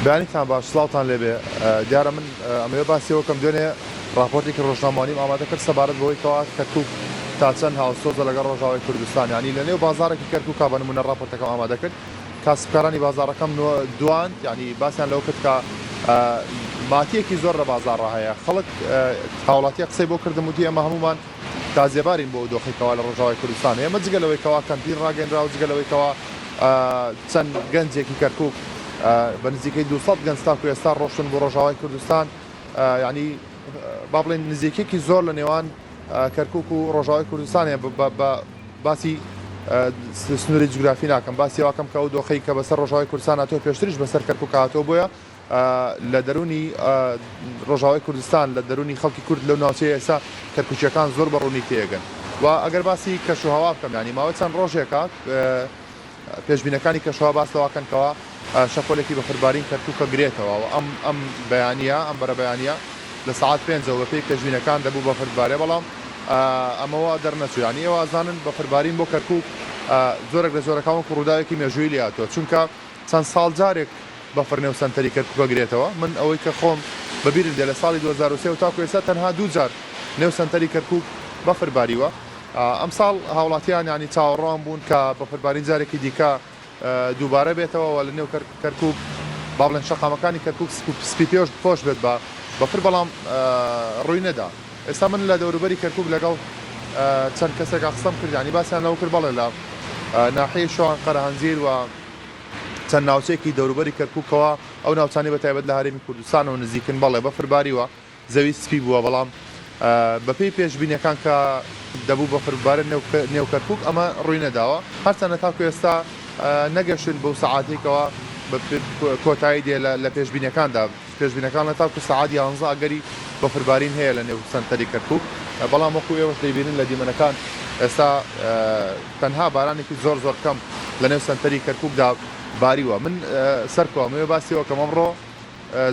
بەیانیتان باش سڵاوتان لێبێ دیارە من ئەمەوێ باسی ئەوە کەم دوێنێ ڕاپۆرتێکی ڕۆژنامەوانیم ئامادە کرد سەبارەت بەوەی کەوا کەرکوک تا چەند هاوسۆزە لەگەڵ ڕۆژاوای کوردستان یانی لە نێو بازاڕێکی کەرکوکا بە نمونە ڕاپۆرتەکەم ئامادە کرد کاسبکارانی بازاڕەکەم دواند یانی باسیان لەوە کرد کە ماتیەکی زۆر لە بازاڕا هەیە خەڵک هاوڵاتیە قسەی بۆ کردم وتی ئێمە هەمومان تازیەبارین بۆ ئەو دۆخەی کەوا لە ڕۆژاوای کوردستان هەیە، ئەمە جگە لەوەی کەوا کەمپین ڕاگەیەنراوە، جگە لەوەی کەوا چەند گەنجێکی کەرکوک بە نزیکەی 200 گەنج تاکو ئێستا ڕۆشتن بۆ ڕۆژاوای کوردستان، یانی با بڵێین نزیکێکی زۆر لە نێوان کەرکوک و ڕۆژاوای کوردستان هەیە، بە باسی سنووری جوگرافی ناکەم، باسی ئەوەکەم کە ئەو دۆخەی کە بەسەر ڕۆژاوای کوردستان هاتووە پێشتریش بەسەر کەرکوک هاتووە، بۆیە لە دەروونی ڕۆژاوای کوردستان، لە دەروونی خەڵکی کورد لەو ناوچەیە ئێستا کەرکوکییەکان زۆر بە ڕوونی تێئەگەن و ئەگەر باسی کەشوهەوا بکەم یانی ماوەی چەند ڕۆژێکە پێشبینەکانی کەشوهەوا باس لەوە کەن کەوا شەپۆلێکی بەفربارین کەرکوکە گرێتەوە و ئەم ئەم بەیانییە ئەم بەرەبەیانییە لە سەعات پێنجەوە بەپێی پێشبینەکان دەبوو بەفر ببارێ بەڵام ئەمەوە دەرنەچوو یانی ئێوە ئەزانن بەفربارین بۆ کەرکوک جۆرێک لە جۆرەکان وەکو ڕووداوێکی مێژوویی لێهاتووە چونکە چەند ساڵ جارێک بەفر نێو سەنتەری کەرکوک ئەگرێتەوە، من ئەوەی کە خۆم بە بیرم دێ لە ساڵی 2003 و تاکو ئێستا تەنها دوو جار نێو سەنتەری کەرکوک بەفر باریوە، ئەمساڵ هاوڵاتیان یانی چاوەڕوان بوون کە بەفر بارین جارێکی دیکە دووبارە بێتەوە و لە نێو کەرکوک با بڵێن شەقامەکانی کەرکوک سپی پۆش بێت بە بەفر بەڵام ڕووی نەدا. ئێستا من لە دەوروبەری کەرکوک لەگەڵ چەند کەسێکا قسەم کرد یانی باسیان لەوە کرد بەڵێ لە ناحیەی شوان قەرەهەنجیر و چەند ناوچەیەکی دەوروبەری کەرکوکەوە ئەو ناوچانەی بە تایبەت لە هەرێمی کوردستانەوە نزیکن بەڵێ بەفر باریوە زەوی سپی بووە بەڵام بەپێی پێشبینیەکان کە دەبوو بەفر ببارێت نێو کەرکوک ئەمە ڕووی نەداوە هەرچەندە تاکو ئێستا نەگەشتوین بەو سەعاتەی کەوا کۆتایی دێ لە پێشبینیەکاندا پێشبینەکان لە تاکو سەعات یانزە ئەگەری بەفربارین هەیە لە نێو سەنتەری کەرکوک بەڵام وەکو ئێوەش دەیبینن لە دیمەنەکان ئێستا تەنها بارانێکی زۆر زۆر کەم لە نێو سەنتەری کەرکوکدا باریوە من سەرکۆ ئەمەوێ باسی ئەوە کەم ئەمڕۆ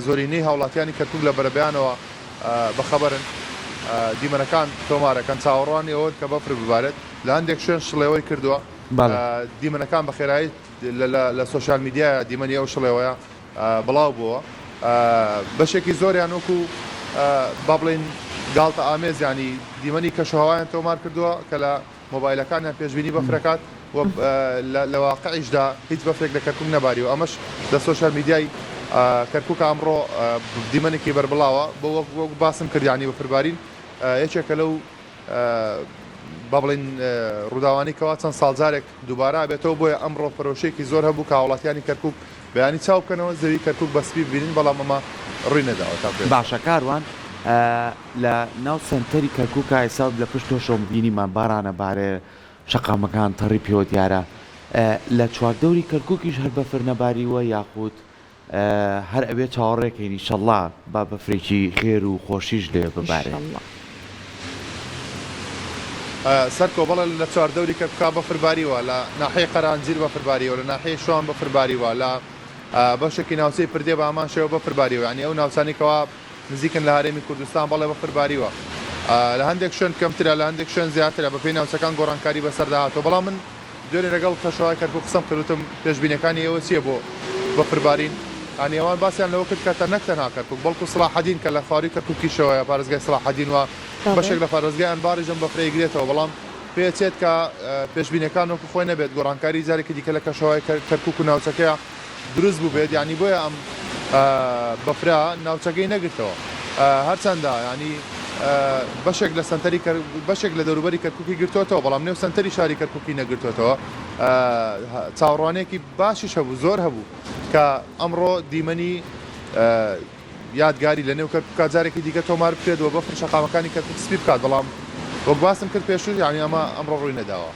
زۆرینەی هاوڵاتیانی کەرکوک لە بەرەبەیانەوە بەخەبەرن دیمەنەکان تۆمارەکەن چاوەڕوانی ئەوەن کە بەفر ببارێت لە هەندێک شوێن شڵێوەی کردووە دیمەنەکان بە خێرایی لە سۆشیال میدیایە دیمەنی ئەو شڵێوەیە بڵاو بووە بەشێکی زۆریان وەکو با بڵێین گاڵتە ئامێز یانی دیمەنی کەشوهەوایان تۆمار کردووە کە لە مۆبایلەکانیان پێشبینی بەفرەکات و لە واقعیشدا هیچ بەفرێک لە کەرکوک نەباریوە ئەمەش لە سۆشیال میدیای کەرکوک ئەمڕۆ دیمەنێکی بەربڵاوە بۆ وەک وەک باسم کرد یانی بەفربارین یەکێکە لەو با بڵێین ڕووداوانەی کەوا چەند ساڵ جارێک دووبارە ئەبێتەوە بۆیە ئەمڕۆ پەرۆشیەکی زۆر هەبوو کە هاوڵاتیانی کەرکوک بەیانی چاو بکەنەوە زەوی کەرکوک بە سپی ببینن بەڵام ئەمە ڕووی نەداوە تاکو ئێستا. باشە کاروان لە ناو سەنتەری کەرکوکا ئێستا لە پشت تۆشەوە بینیمان بارانە بارێ شەقامەکان تەڕی پێوە دیارە لە چواردەوری کەرکوکیش هەر بەفر نەباریوە یاخود هەر ئەبێ چاوەڕێ کەین ئیشەڵا با بەفرێکی خێر و خۆشیش لێ ببارێ. ئیشەڵا. سەرکۆ، بەڵێ لە چواردەوری کەرکوکا بەفر باریوە، لە ناحیەی قەرانجیر بەفر باریوە، لە ناحیەی شوان بەفر باریوە، لە بەشێکی ناوچەی پردێ بە هەمان شێوە بەفر باریوە، یانی ئەو ناوچانەی کەوا نزیکن لە هەرێمی کوردستان بەڵێ بەفر باریوە، لە هەندێک شوێن کەمترە، لە هەندێک شوێن زیاترە، بەپێی ناوچەکان گۆڕانکاری بەسەردا هاتووە، بەڵام من دوێنێ لەگەڵ کەشوهەوای کەرکوک قسەم کرد وتم پێشبینیەکانی ئێوە چیە بۆ بەفربارین؟ یانی ئەوان باسیان لەوە کرد کە نەک تەنها کەرکوک بەڵکو سڵاحەدین کە لە خواروی کەرکوکیشەوەیە پارێزگای سڵاحەدین و بەشێک لە پارێزگای ئەنباریش ئەم بەفرە ئەیگرێتەوە بەڵام پێچێت کە پێشبینیەکان وەکو خۆی نەبێت گۆڕانکاری جارێکی دیکە لە کەشوهەوای کەرکوک و ناوچەکەیا دروست بووبێت یانی بۆیە ئەم بەفرە ناوچەکەی نەگرتەوە هەرچەندە یانی بەشێک لە سەنتەری بەشێک لە دەوروبەری کەرکوکی گرتووەتەوە بەڵام نێو سەنتەری شاری کەرکوکی نەگرتووەتەوە چاوەڕوانێکی باشیش هەبوو زۆر هەبوو کە ئەمڕۆ دیمەنی یادگاری لە نێو کەرکوکا جارێکی دیکە تۆمار بکرێت و بەفر شەقامەکانی کەرکوک سپی بکات بەڵام وەک باسم کرد پێشتر یانی ئەمە ئەمڕۆ ڕووی نەداوە.